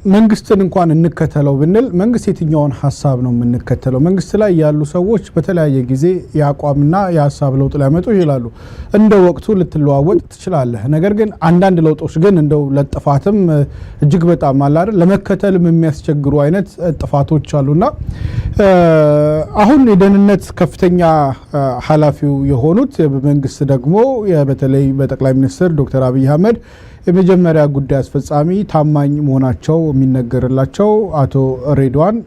መንግስትን እንኳን እንከተለው ብንል መንግስት የትኛውን ሀሳብ ነው የምንከተለው? መንግስት ላይ ያሉ ሰዎች በተለያየ ጊዜ የአቋምና የሀሳብ ለውጥ ሊያመጡ ይችላሉ። እንደ ወቅቱ ልትለዋወጥ ትችላለህ። ነገር ግን አንዳንድ ለውጦች ግን እንደው ለጥፋትም እጅግ በጣም አለ አይደል ለመከተልም የሚያስቸግሩ አይነት ጥፋቶች አሉና አሁን የደህንነት ከፍተኛ ኃላፊው የሆኑት በመንግስት ደግሞ በተለይ በጠቅላይ ሚኒስትር ዶክተር አብይ አህመድ የመጀመሪያ ጉዳይ አስፈጻሚ ታማኝ መሆናቸው የሚነገርላቸው አቶ ሬድዋን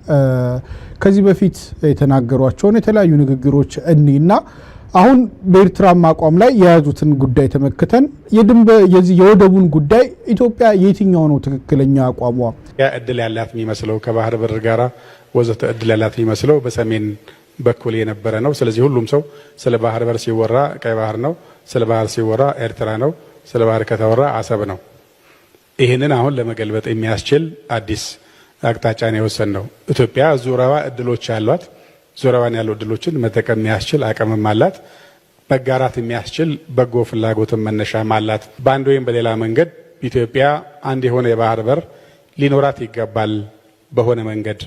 ከዚህ በፊት የተናገሯቸውን የተለያዩ ንግግሮች እኒና አሁን በኤርትራም አቋም ላይ የያዙትን ጉዳይ ተመልክተን የዚህ የወደቡን ጉዳይ ኢትዮጵያ የትኛው ነው ትክክለኛ አቋሟ? ያ እድል ያላት የሚመስለው ከባህር በር ጋራ ወዘተ እድል ያላት የሚመስለው በሰሜን በኩል የነበረ ነው። ስለዚህ ሁሉም ሰው ስለ ባህር በር ሲወራ ቀይ ባህር ነው፣ ስለ ባህር ሲወራ ኤርትራ ነው፣ ስለ ባህር ከተወራ አሰብ ነው። ይህንን አሁን ለመገልበጥ የሚያስችል አዲስ አቅጣጫ ነው የወሰንነው። ኢትዮጵያ ዙሪያዋ እድሎች አሏት። ዙሪያዋን ያሉ እድሎችን መጠቀም የሚያስችል አቅምም አላት። መጋራት የሚያስችል በጎ ፍላጎትን መነሻም አላት። በአንድ ወይም በሌላ መንገድ ኢትዮጵያ አንድ የሆነ የባህር በር ሊኖራት ይገባል በሆነ መንገድ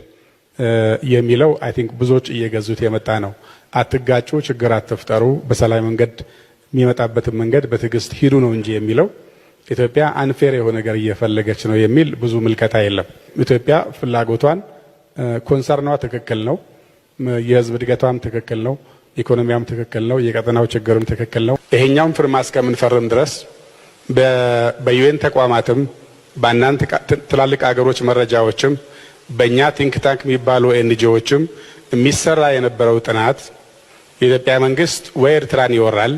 የሚለው I think ብዙዎች እየገዙት የመጣ ነው። አትጋጩ፣ ችግር አትፍጠሩ፣ በሰላም መንገድ የሚመጣበትን መንገድ በትዕግስት ሂዱ ነው እንጂ የሚለው ኢትዮጵያ unfair የሆነ ነገር እየፈለገች ነው የሚል ብዙ ምልከታ የለም። ኢትዮጵያ ፍላጎቷን concern ኗ ትክክል ነው። የህዝብ እድገቷም ትክክል ነው። ኢኮኖሚያም ትክክል ነው። የቀጠናው ችግርም ትክክል ነው። ይሄኛውን ፊርማ እስከምንፈርም ድረስ በ UN ተቋማትም በአንዳንድ ትላልቅ አገሮች መረጃዎችም በእኛ think tank የሚባሉ NGO ዎችም የሚሰራ የነበረው ጥናት የኢትዮጵያ መንግስት ወይ ኤርትራን ይወራል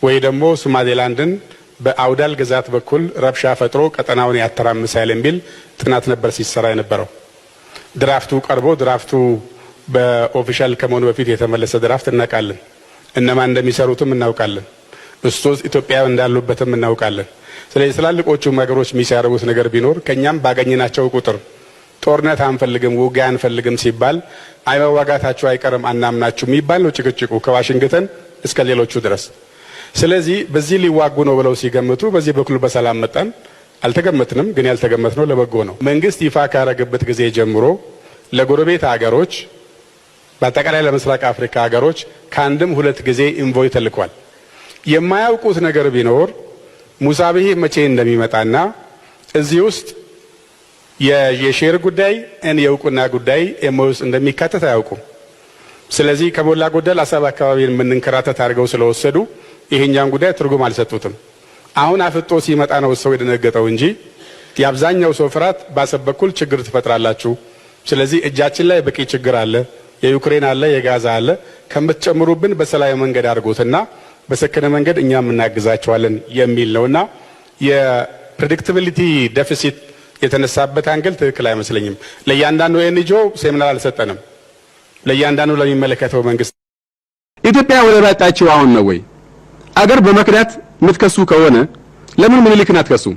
ወይ ደግሞ ሶማሌላንድን በአውዳል ግዛት በኩል ረብሻ ፈጥሮ ቀጠናውን ያተራምሳል የሚል ጥናት ነበር ሲሰራ የነበረው። Draft ኡ ቀርቦ draft ኡ በ official ከመሆኑ በፊት የተመለሰ draft እናውቃለን። እነማን እንደሚሰሩትም እናውቃለን። እሱ ኢትዮጵያ እንዳሉበትም እናውቃለን። ስለዚህ ትላልቆቹ ሀገሮች miss ያደረጉት ነገር ቢኖር ከኛም ባገኘናቸው ቁጥር ጦርነት አንፈልግም፣ ውጊያ አንፈልግም ሲባል አይ መዋጋታችሁ አይቀርም አናምናችሁ የሚባል ነው ጭቅጭቁ ከዋሽንግተን እስከ ሌሎቹ ድረስ። ስለዚህ በዚህ ሊዋጉ ነው ብለው ሲገምቱ በዚህ በኩል በሰላም መጣን። አልተገመትንም፣ ግን ያልተገመትነው ለበጎ ነው። መንግስት ይፋ ካረገበት ጊዜ ጀምሮ ለጎረቤት አገሮች በአጠቃላይ ለምስራቅ አፍሪካ ሀገሮች ከአንድም ሁለት ጊዜ envoy ተልኳል። የማያውቁት ነገር ቢኖር ሙሳ ቢሂ መቼ እንደሚመጣና እዚህ ውስጥ የ share ጉዳይ የእውቅና ጉዳይ MOU ውስጥ እንደሚካተት አያውቁም። ስለዚህ ከሞላ ጎደል አሰብ አካባቢ የምንንከራተት አድርገው ስለወሰዱ ይሄኛውን ጉዳይ ትርጉም አልሰጡትም። አሁን አፍጦ ሲመጣ ነው ሰው የደነገጠው እንጂ የአብዛኛው ሰው ፍርሃት በአሰብ በኩል ችግር ትፈጥራላችሁ፣ ስለዚህ እጃችን ላይ በቂ ችግር አለ፣ የዩክሬን አለ፣ የጋዛ አለ፣ ከምትጨምሩብን በሰላማዊ መንገድ አድርጉትና በሰከነ መንገድ እኛም እናግዛቸዋለን የሚል ነውና የ predictability deficit የተነሳበት angle ትክክል አይመስለኝም። ለእያንዳንዱ NGO ሴሚናር አልሰጠንም። ለእያንዳንዱ ለሚመለከተው መንግስት ኢትዮጵያ ወደብ ያጣችው አሁን ነው ወይ? አገር በመክዳት የምትከሱ ከሆነ ለምን ምኒልክን አትከሱም?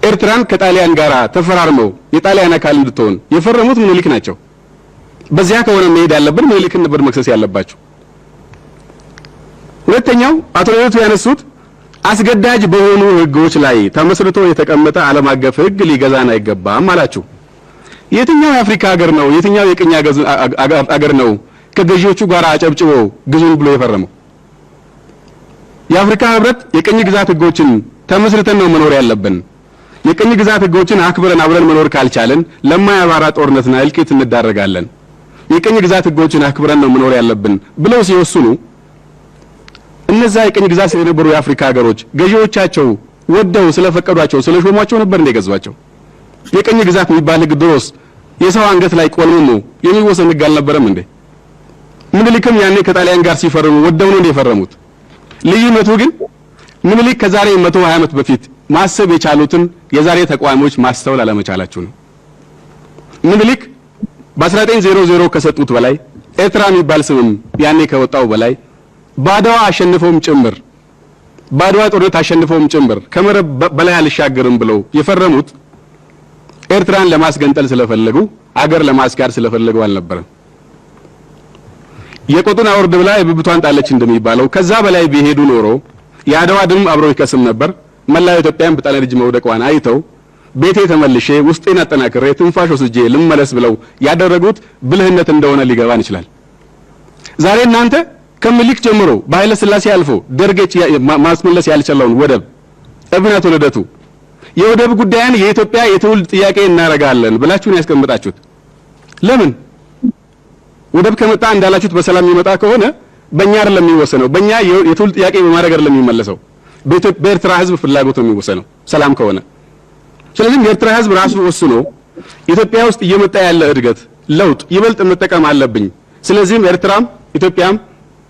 ኤርትራን ከጣሊያን ጋር ተፈራርመው የጣሊያን አካል እንድትሆን የፈረሙት ምኒልክ ናቸው። በዚያ ከሆነ መሄድ ያለብን ምኒልክን ነበር መክሰስ ያለባቸው። ሁለተኛው አቶ ልደቱ ያነሱት አስገዳጅ በሆኑ ህጎች ላይ ተመስርቶ የተቀመጠ ዓለም አቀፍ ህግ ሊገዛን አይገባም አላችሁ። የትኛው የአፍሪካ ሀገር ነው፣ የትኛው የቅኝ አገር ነው ከገዢዎቹ ጋር አጨብጭቦ ግዙን ብሎ የፈረመው? የአፍሪካ ህብረት የቅኝ ግዛት ህጎችን ተመስርተን ነው መኖር ያለብን። የቅኝ ግዛት ህጎችን አክብረን አብረን መኖር ካልቻልን ለማያባራ ጦርነትና እልቂት እንዳረጋለን። የቅኝ ግዛት ህጎችን አክብረን ነው መኖር ያለብን ብለው ሲወስኑ እነዛ የቅኝ ግዛት የነበሩ የአፍሪካ ሀገሮች ገዢዎቻቸው ወደው ስለፈቀዷቸው ስለሾሟቸው ነበር እንደ ገዟቸው። የቅኝ ግዛት የሚባል ህግ ድሮስ የሰው አንገት ላይ ቆልምሞ የሚወሰን ህግ አልነበረም እንዴ? ምኒልክም ያኔ ከጣሊያን ጋር ሲፈርሙ ወደው ነው እንደ የፈረሙት። ልዩነቱ ግን ምኒልክ ከዛሬ 120 ዓመት በፊት ማሰብ የቻሉትን የዛሬ ተቃዋሚዎች ማስተዋል አለመቻላቸው ነው። ምኒልክ በ1900 ከሰጡት በላይ ኤርትራ የሚባል ስምም ያኔ ከወጣው በላይ ባድዋ አሸንፈውም ጭምር ባድዋ ጦርነት አሸንፈውም ጭምር ከመረብ በላይ አልሻገርም ብለው የፈረሙት ኤርትራን ለማስገንጠል ስለፈለጉ አገር ለማስጋር ስለፈለጉ አልነበረም። የቆጡን አውርድ ብላ የብብቷን ጣለች እንደሚባለው ከዛ በላይ ቢሄዱ ኖሮ የአድዋ ድም አብረው ይከስም ነበር። መላው ኢትዮጵያን በጣሊያን እጅ መውደቋን አይተው ቤቴ ተመልሼ ውስጤን አጠናክሬ ትንፋሽ ወስጄ ልመለስ ብለው ያደረጉት ብልህነት እንደሆነ ሊገባን ይችላል። ዛሬ እናንተ ከምኒልክ ጀምሮ በኃይለ ሥላሴ አልፎ ደርግ ማስመለስ ያልቻለውን ወደብ እብነቱ ልደቱ የወደብ ጉዳይን የኢትዮጵያ የትውልድ ጥያቄ እናረጋለን ብላችሁን ያስቀምጣችሁት ለምን? ወደብ ከመጣ እንዳላችሁት በሰላም የሚመጣ ከሆነ በእኛ አይደለም የሚወሰነው፣ በእኛ የትውልድ ጥያቄ በማድረግ አይደለም የሚመለሰው፣ በኤርትራ ሕዝብ ፍላጎት ነው የሚወሰነው ሰላም ከሆነ። ስለዚህም የኤርትራ ሕዝብ ራሱ ወስኖ ኢትዮጵያ ውስጥ እየመጣ ያለ እድገት ለውጥ ይበልጥ መጠቀም አለብኝ፣ ስለዚህም ኤርትራም ኢትዮጵያም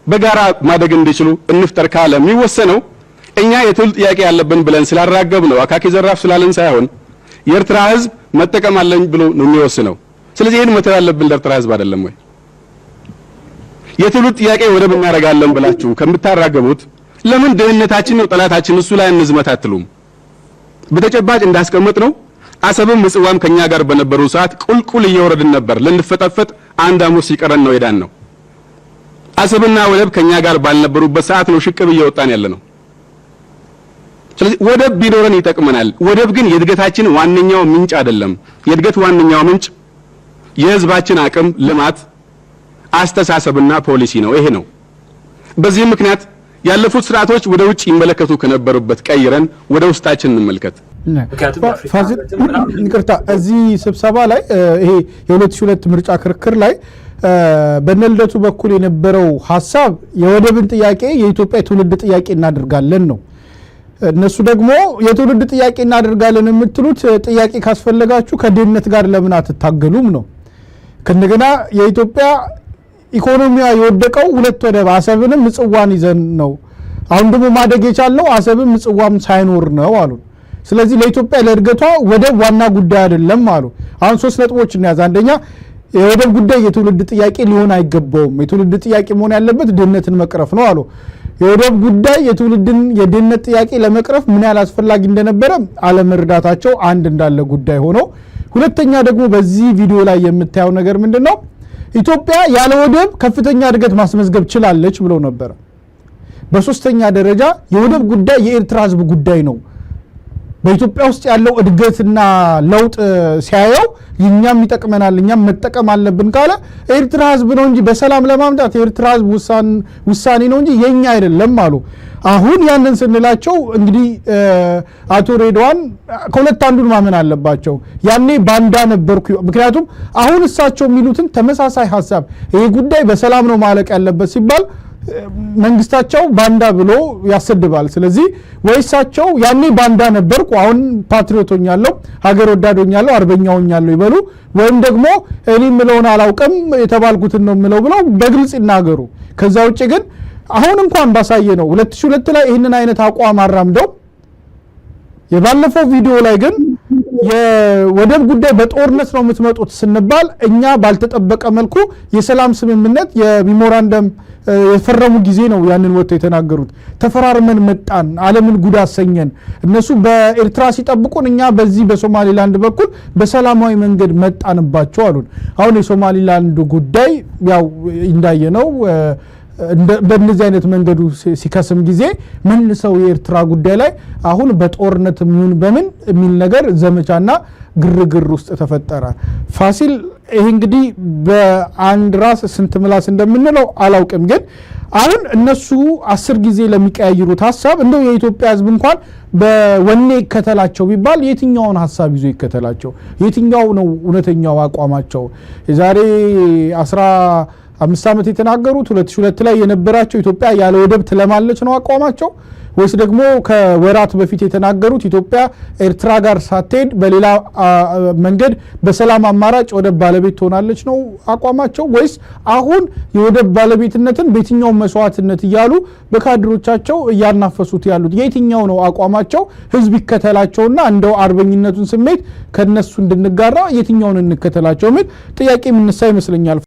በጋራ ማደግ እንዲችሉ እንፍጠር ካለ የሚወሰነው እኛ የትውልድ ጥያቄ ያለብን ብለን ስላራገብ ነው አካኪ ዘራፍ ስላለን ሳይሆን የኤርትራ ሕዝብ መጠቀም አለኝ ብሎ ነው የሚወስነው። ስለዚህ ይሄን መተው ያለብን ለኤርትራ ሕዝብ አይደለም ወይ? የትውልድ ጥያቄ ወደብ እናደርጋለን ብላችሁ ከምታራገቡት ለምን ድህነታችን ነው ጠላታችን እሱ ላይ እንዝመት አትሉም? በተጨባጭ እንዳስቀመጥ ነው አሰብም ምጽዋም ከኛ ጋር በነበሩ ሰዓት ቁልቁል እየወረድን ነበር። ልንፈጠፈጥ አንድ ሐሙስ ሲቀረን ነው የዳን ነው። አሰብና ወደብ ከኛ ጋር ባልነበሩበት ሰዓት ነው ሽቅብ እየወጣን ያለ ነው። ስለዚህ ወደብ ቢኖረን ይጠቅመናል። ወደብ ግን የእድገታችን ዋነኛው ምንጭ አይደለም። የእድገት ዋነኛው ምንጭ የህዝባችን አቅም፣ ልማት፣ አስተሳሰብና ፖሊሲ ነው። ይሄ ነው። በዚህ ምክንያት ያለፉት ስርዓቶች ወደ ውጭ ይመለከቱ ከነበሩበት ቀይረን ወደ ውስጣችን እንመልከት። ይቅርታ፣ እዚህ ስብሰባ ላይ ይሄ የ2002 ምርጫ ክርክር ላይ በነልደቱ በኩል የነበረው ሀሳብ የወደብን ጥያቄ የኢትዮጵያ የትውልድ ጥያቄ እናደርጋለን ነው። እነሱ ደግሞ የትውልድ ጥያቄ እናደርጋለን የምትሉት ጥያቄ ካስፈለጋችሁ ከድህነት ጋር ለምን አትታገሉም ነው። ከእንደገና የኢትዮጵያ ኢኮኖሚያ የወደቀው ሁለት ወደብ አሰብንም ምጽዋን ይዘን ነው። አሁን ደግሞ ማደግ የቻልነው አሰብም ምጽዋም ሳይኖር ነው አሉ። ስለዚህ ለኢትዮጵያ ለእድገቷ ወደብ ዋና ጉዳይ አይደለም አሉ። አሁን ሶስት ነጥቦች እንያዝ። አንደኛ የወደብ ጉዳይ የትውልድ ጥያቄ ሊሆን አይገባውም። የትውልድ ጥያቄ መሆን ያለበት ድህነትን መቅረፍ ነው አሉ። የወደብ ጉዳይ የትውልድን የድህነት ጥያቄ ለመቅረፍ ምን ያህል አስፈላጊ እንደነበረ አለመረዳታቸው አንድ እንዳለ ጉዳይ ሆኖ፣ ሁለተኛ ደግሞ በዚህ ቪዲዮ ላይ የምታየው ነገር ምንድን ነው? ኢትዮጵያ ያለ ወደብ ከፍተኛ እድገት ማስመዝገብ ችላለች ብለው ነበረ። በሶስተኛ ደረጃ የወደብ ጉዳይ የኤርትራ ሕዝብ ጉዳይ ነው። በኢትዮጵያ ውስጥ ያለው እድገትና ለውጥ ሲያየው እኛም ይጠቅመናል፣ እኛም መጠቀም አለብን ካለ ኤርትራ ሕዝብ ነው እንጂ በሰላም ለማምጣት የኤርትራ ሕዝብ ውሳኔ ነው እንጂ የኛ አይደለም አሉ። አሁን ያንን ስንላቸው እንግዲህ አቶ ሬድዋን ከሁለት አንዱን ማመን አለባቸው። ያኔ ባንዳ ነበርኩ። ምክንያቱም አሁን እሳቸው የሚሉትን ተመሳሳይ ሀሳብ ይሄ ጉዳይ በሰላም ነው ማለቅ ያለበት ሲባል መንግስታቸው ባንዳ ብሎ ያሰድባል። ስለዚህ ወይ እሳቸው ያኔ ባንዳ ነበርኩ አሁን patriot ሆኛለሁ፣ ሀገር ወዳድ ሆኛለሁ፣ አርበኛ ሆኛለሁ ይበሉ፣ ወይም ደግሞ እኔ የምለውን አላውቅም የተባልኩትን ነው የምለው ብለው በግልጽ ይናገሩ። ከዛ ውጭ ግን አሁን እንኳን ባሳየ ነው 2002 ላይ ይህንን አይነት አቋም አራምደው የባለፈው ቪዲዮ ላይ ግን የወደብ ጉዳይ በጦርነት ነው የምትመጡት ስንባል እኛ ባልተጠበቀ መልኩ የሰላም ስምምነት የሜሞራንደም የፈረሙ ጊዜ ነው ያንን ወጥተው የተናገሩት። ተፈራርመን መጣን፣ ዓለምን ጉድ አሰኘን። እነሱ በኤርትራ ሲጠብቁን እኛ በዚህ በሶማሊላንድ በኩል በሰላማዊ መንገድ መጣንባቸው አሉን። አሁን የሶማሊላንዱ ጉዳይ ያው እንዳየነው በእነዚህ አይነት መንገዱ ሲከስም ጊዜ መልሰው የኤርትራ ጉዳይ ላይ አሁን በጦርነት የሚሆን በምን የሚል ነገር ዘመቻና ግርግር ውስጥ ተፈጠረ። ፋሲል፣ ይህ እንግዲህ በአንድ ራስ ስንት ምላስ እንደምንለው አላውቅም፣ ግን አሁን እነሱ 10 ጊዜ ለሚቀያይሩት ሀሳብ እንደው የኢትዮጵያ ሕዝብ እንኳን በወኔ ይከተላቸው ቢባል የትኛውን ሀሳብ ይዞ ይከተላቸው? የትኛው ነው እውነተኛው አቋማቸው? የዛሬ 15 ዓመት የተናገሩት 2002 ላይ የነበራቸው ኢትዮጵያ ያለ ወደብ ትለማለች ነው አቋማቸው? ወይስ ደግሞ ከወራት በፊት የተናገሩት ኢትዮጵያ ኤርትራ ጋር ሳትሄድ በሌላ መንገድ በሰላም አማራጭ ወደብ ባለቤት ትሆናለች ነው አቋማቸው? ወይስ አሁን የወደብ ባለቤትነትን በየትኛው መስዋዕትነት እያሉ በካድሮቻቸው እያናፈሱት ያሉት የትኛው ነው አቋማቸው? ህዝብ ይከተላቸውና እንደው አርበኝነቱን ስሜት ከነሱ እንድንጋራ የትኛውን እንከተላቸው የሚል ጥያቄ የምነሳ ይመስለኛል።